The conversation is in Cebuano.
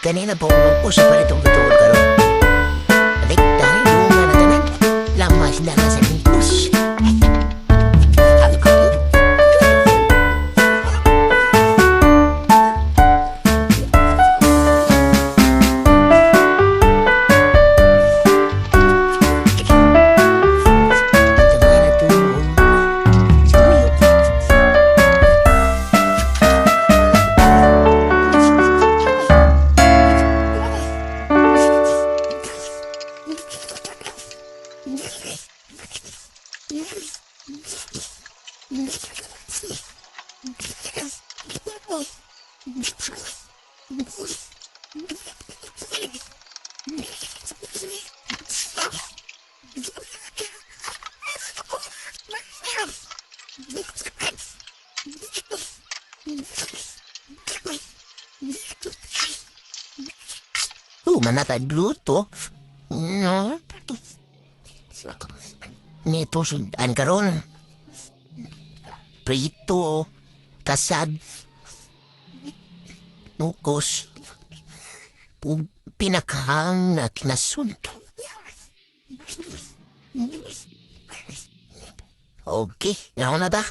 Kanina po, usa pa itong tuol karon. Rekta, lunga na tanan. Lamas na ka sa likus. Tama na to. Suyo. Manata luto. No. Nito sundan karon. Prito, kasad, nukos, ug pinakahang na kinasunto. Okay, ako na ba?